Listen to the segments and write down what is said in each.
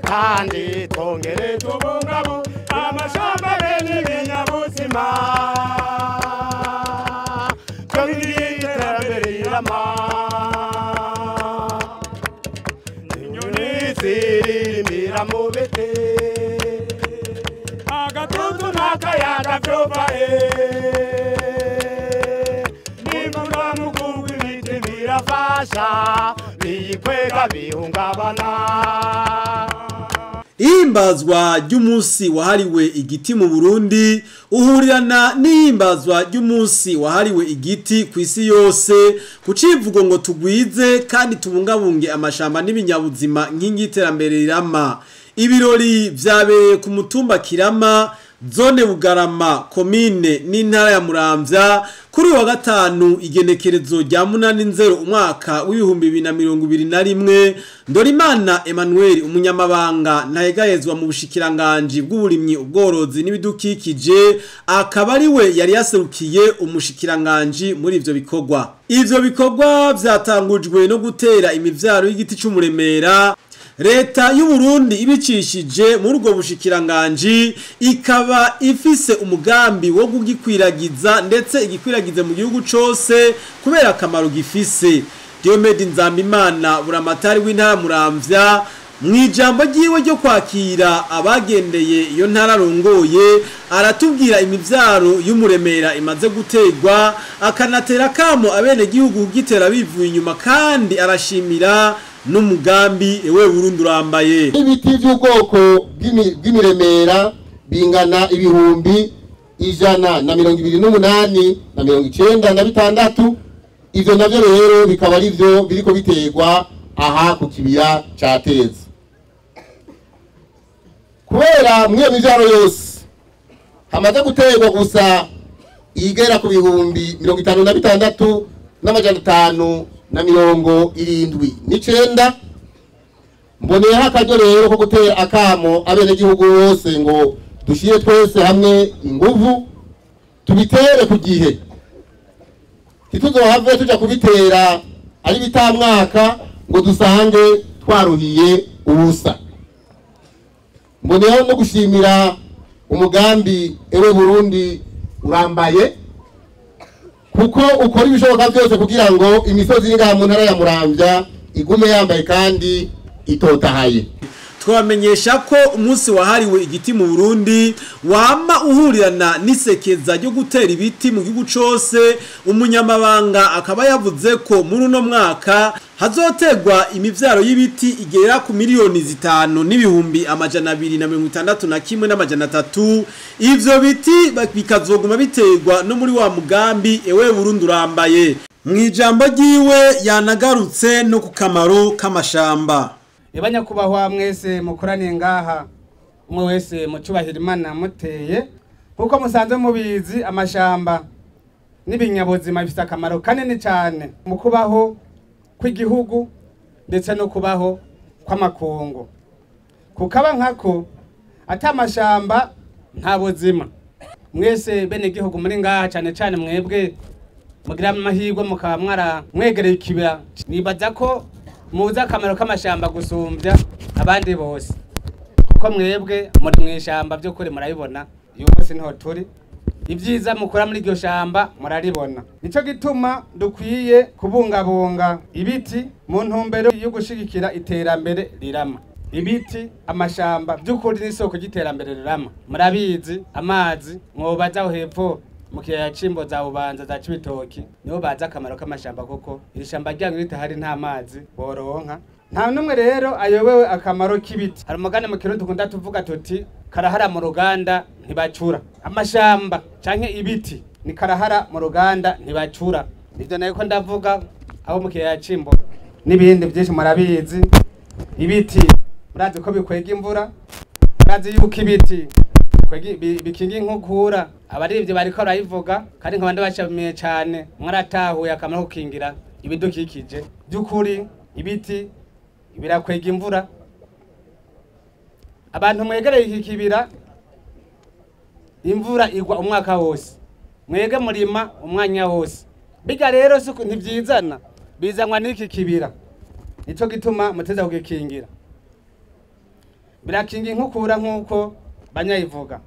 Kandi twongere tubungabunge amashamba be n'ibinyabuzima, twongere iterambere rirama. Inyoni ziririmbira mu biti, agatutu n'akayaga vyuvahe, n'imvura mu kugwa ibiti birafasha, biyikwega bihungabana. Ihimbazwa ry'umunsi wahariwe igiti mu Burundi uhurirana n'ihimbazwa ry'umunsi wahariwe igiti ku isi yose, ku civugo ngo tugwize kandi tubungabunge amashamba n'ibinyabuzima nkingi y'iterambere rirama. Ibirori vyabereye ku mutumba Kirama, zone Bugarama, komine n'intara ya Muramvya, kuri uyu wa gatanu igenekerezo rya 8 nzero umwaka w'2021. Ndorimana Emmanuel, umunyamabanga ntayegayezwa mu bushikiranganji bw'uburimyi, ubworozi n'ibidukikije, akaba ari we yari yaserukiye umushikiranganji muri ivyo bikorwa. Ivyo bikorwa vyatangujwe no gutera imivyaro y'igiti c'umuremera. Leta y'u Burundi ibicishije muri ubwo bushikiranganji ikaba ifise umugambi wo kugikwiragiza, ndetse igikwiragize mu gihugu cose kubera akamaro gifise. Diomede Nzambimana, buramatari w'intara Muramvya, mu ijambo ryiwe ryo kwakira abagendeye iyo ntara arongoye, aratubwira imivyaro y'umuremera imaze guterwa, akanatera kamo abenegihugu kugitera bivuye inyuma, kandi arashimira n'umugambi Ewe Burundi Urambaye. Ibiti by'ubwoko bw'imiremera bingana 128,096. Ivyo navyo rero bikaba ari byo biriko biterwa aha ku kibira ca Teza. Kubera muri iyo mivyaro yose hamaze guterwa gusa igera ku 56,579, mboneyeho akaryo rero ko gutera akamo abenegihugu bose ngo dushyire twese hamwe inguvu, tubitere ku gihe, ntituzohave tuja kubitera ari bitamwaka ngo dusange twaruhiye ubusa. Mboneyeho no gushimira umugambi Ewe Burundi Urambaye, kuko ukora ibishoboka byose kugira ngo imisozi iri ngaha mu ntara ya Muramvya igume yambaye kandi itotahaye. Twabamenyesha ko umunsi wahariwe igiti mu Burundi wama uhurirana n'isekeza ryo gutera ibiti mu gihugu cose. Umunyamabanga akaba yavuze ko muri uno mwaka hazoterwa imivyaro y'ibiti igera ku 5,261,300. Ivyo biti bikazoguma biterwa no muri wa mugambi Ewe Burundi Urambaye. Mu ijambo ryiwe yanagarutse no ku kamaro k'amashamba. Nyakubahwa mwese mukoraniye ngaha, umwe wese mucubahira Imana muteye, nkuko musanzwe mubizi, amashamba n'ibinyabuzima bifite akamaro kanini cyane mu kubaho kw'igihugu ndetse no kubaho kw'amakungu. Kukaba nkako ata amashamba nta buzima. Mwese bene igihugu muri ngaha, cyane cyane mwebwe mugira amahirwe mukaba mwara mwegereye ikibira, nibaza ko muzi akamaro k'amashamba gusumbya abandi bose, kuko mwebwe muri mu ishyamba by'ukuri murabibona. Uyu munsi niho turi, ibyiza mukora muri iryo shamba muraribona. Nico gituma dukwiye kubungabunga ibiti mu ntumbero yo gushigikira iterambere rirama. Ibiti, amashamba by'ukuri n'isoko ry'iterambere rirama. Murabizi, amazi mwobaza aho hepfo mu kiyaya c'Imbo za Bubanza, za Cibitoki, nibo bazi akamaro k'amashamba, kuko iri shamba ryanyu ritahari nta mazi boronka. Nta n'umwe rero ayobewe akamaro k'ibiti. Hari umugani mu Kirundi dukunda tuvuga tuti: "Karahara mu ruganda ntibacura." Amashamba canke ibiti ni karahara mu ruganda ntibacura. Nivyo nariko ndavuga aho mu kiyaya c'Imbo n'ibindi byinshi murabizi. Ibiti murazi ko bikwega imvura, murazi yuko ibiti bikinga inkukura. Abarivyi bariko barabivuga, kandi nkaba ndabashimiye cane, mwaratahuye akamaro ko gukingira ibidukikije. By'ukuri ibiti birakwega imvura. Abantu mwegereye iki kibira, imvura igwa umwaka wose, mwege murima umwanya wose. Biga rero si ntivyizana, bizanwa n'iki kibira. Nico gituma muteza kugikingira. Birakinga inkukura nk'uko banyayivuga.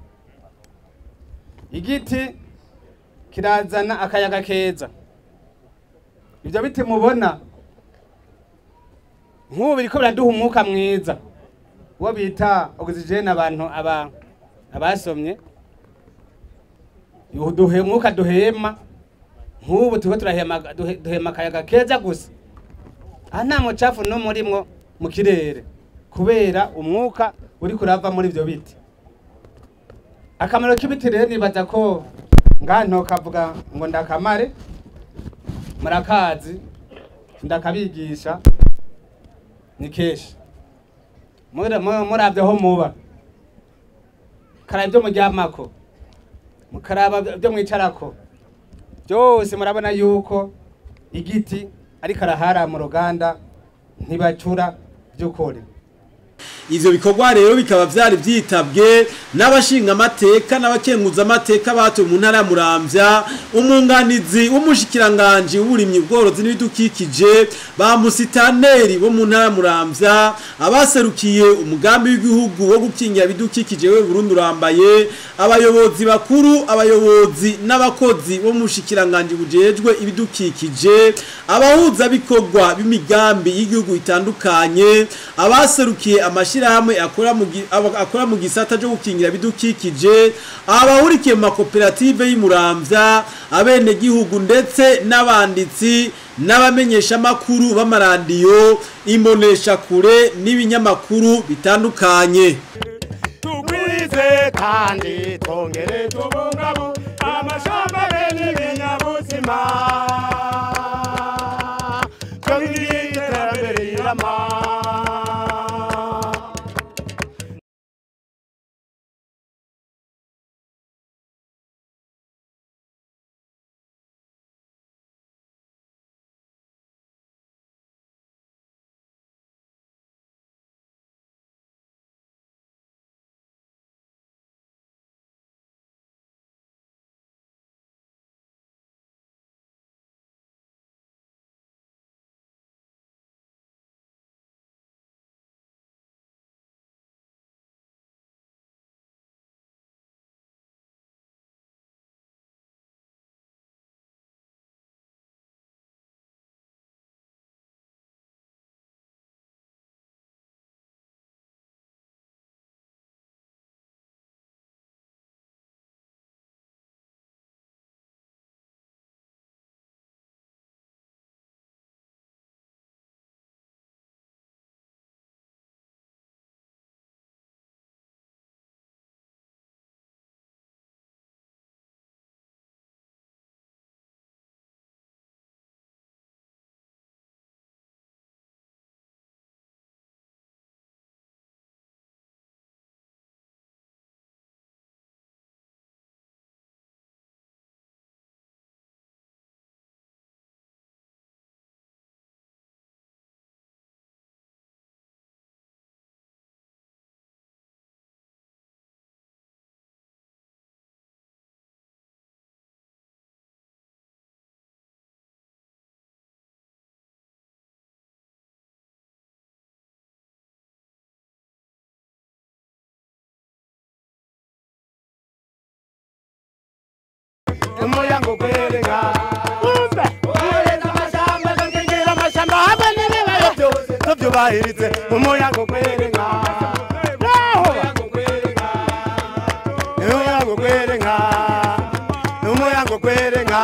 Igiti kirazana akayaga keza. Ibyo biti mubona nk'ubu biriko biraduha umwuka mwiza, uwo bita oxygene abantu abasomye, duhe umwuka duhema. Nk'ubu turiko turahema, duhema akayaga keza gusa. Aha nta mucafu n'umwe urimwo mu kirere kubera umwuka uri kurava muri ivyo biti. Akamaro k'ibiti rero nibaza ko ngaha ntokavuga ngo ndakamare, murakazi ndakabigisha ni kenshi. Muravye aho muba, mukaraba ivyo muryamako, mukaraba ivyo mwicarako, byose murabona yuko igiti ari karahara mu ruganda ntibacura by'ukuri. Ivyo bikorwa rero bikaba vyari vyitabwe n'abashinga amateka n'abakenguza amateka batuye mu ntara ya Muramvya, umunganizi w'umushikiranganje w'uburimyi ubworozi n'ibidukikije, ba musitaneri bo mu ntara ya Muramvya, abaserukiye umugambi w'igihugu wo gukingira ibidukikije we Burundi urambaye, abayobozi bakuru, abayobozi n'abakozi bo mu bushikiranganje bujejwe ibidukikije, abahuza bikorwa b'imigambi y'igihugu itandukanye, abaserukiye amashirahamwe akora mu gisata cyo gukingira bidukikije, abahurikiye mu makoperative y'Imuramvya, abene gihugu ndetse n'abanditsi n'abamenyesha makuru b'amaradiyo, imbonesha kure n'ibinyamakuru bitandukanye. Tugwize kandi twongere tubungabunge amashamba be n'ibinyabuzima, twongere iterambere rirama. Umuyango kwerenga umbe ureza amashamba ngira amashamba hamwe n'ibibayo byose tubyubahiritse. Umuyango kwerenga umuyango kwerenga umuyango kwerenga umuyango kwerenga.